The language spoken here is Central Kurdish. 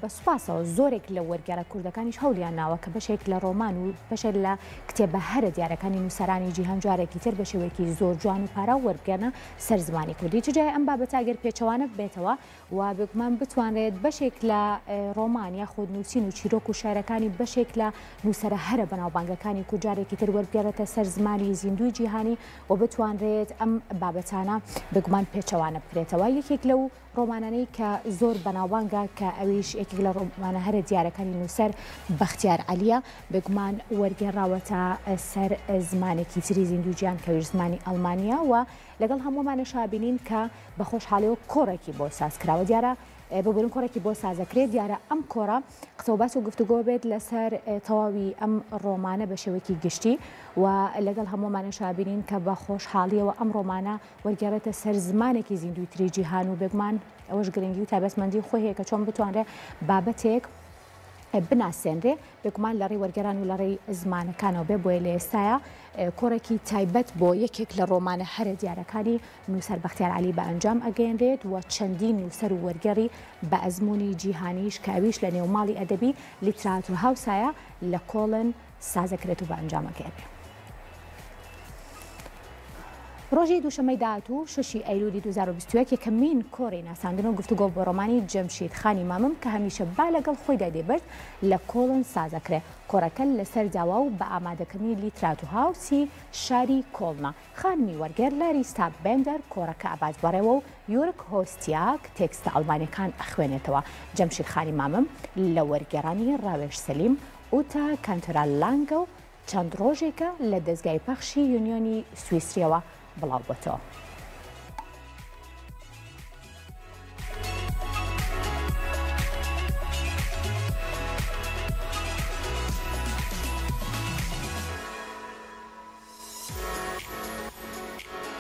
بە سوپاسەوە زۆرێک لە وەرگێڕە کوردەکانیش هەوڵیان ناوە کە بەشێک لە ڕۆمان و بەشێک لە کتێبە هەرە دیارەکانی نووسەرانی جیهان جارێکی تر بە شێوەیەکی زۆر جوان و پاراو وەربگێڕنە سەر زمانی کوردی. چ جای ئەم بابەتە ئەگەر پێچەوانە ببێتەوە و بێگومان بتوانرێت بەشێک لە ڕۆمان یاخود نووسین و چیرۆک و شیعرەکانی بەشێک لە نووسەرە هەرە بەناوبانگەکانی کورد جارێکی تر وەربگێڕێتە سەر زمانی زیندووی جیهانی و بتوانرێت ئەم بابەتانە بێگومان پێچەوانە بکرێتەوە. یەکێک لەو ڕۆمانانەی کە زۆر بەناوبانگە کە ئەویش یەکێک لە ڕۆمانە هەرە دیارەکانی نووسەر بەختیار عەلیە، بێگومان وەرگێڕاوەتە سەر زمانێکی تری زیندوو جیان کە ئەویش زمانی ئەڵمانییە و لەگەڵ هەموومانەشا بینین کە بە خۆشحاڵیەوە کۆڕێکی بۆ ساز کراوە دیارە ببورن کۆڕێکی بۆ سازەکرێت دیارە ئەم کۆڕە قسە و باس و گفتوگۆ بێت لەسەر تەواوی ئەم ڕۆمانە بە شێوەیەکی گشتی و لەگەڵ هەموومانەشا بینین کە بە خۆشحاڵیەوە ئەم ڕۆمانە وەرگێڕێتە سەر زمانێکی زیندووی تری جیهان و بێگومان ئەوەش گرنگی و تایبەتمەندی خۆی هەیە کە چۆن بتوانرێ بابەتێک بناسێنرێ بێگومان لە ڕێی وەرگێڕان و لە ڕێی زمانەکانەوە بێ بۆیە لە ئێستایا کۆڕێکی تایبەت بۆ یەکێک لە ڕۆمانە هەرە دیارەکانی نووسەر بەختیار عەلی بە ئەنجام ئەگەیەنرێت و چەندین نووسەر و وەرگێڕی بە ئەزموونی جیهانیش کە ئەویش لە نێو ماڵی ئەدەبی لیتراتورهاوسایە لە کۆڵن سازەکرێت و بە ئەنجام ئەگەیەنرێ. ڕۆژی دووشەممەی داهاتوو شەشی ئەیلولی 2021 یەکەمین کۆڕی ناساندن و گفتوگۆ بۆ ڕۆمانی جەمشید خانی مامم کە هەمیشە با لەگەڵ خۆیدا دەیبرد لە کۆڵن سازەکرێ. کۆڕەکە لەسەر داوا و بە ئامادەکردنی لیتراتوهاوسی شاری کۆڵنە. خانمی وەرگێر لاریسا بێندەر کۆڕەکە ئەبات بەڕێوە و یورگ هۆستیاک تێکستە ئەڵمانیەکان ئەخوێنێتەوە. جەمشید خانی مامم لە وەرگێڕانی ڕاوێژ سەلیم، ئوتا کانتۆرا لانگە و چەند ڕۆژێکە لە دەزگای پەخشی یونیۆنی سویسریەوە بڵاوبۆتەوە.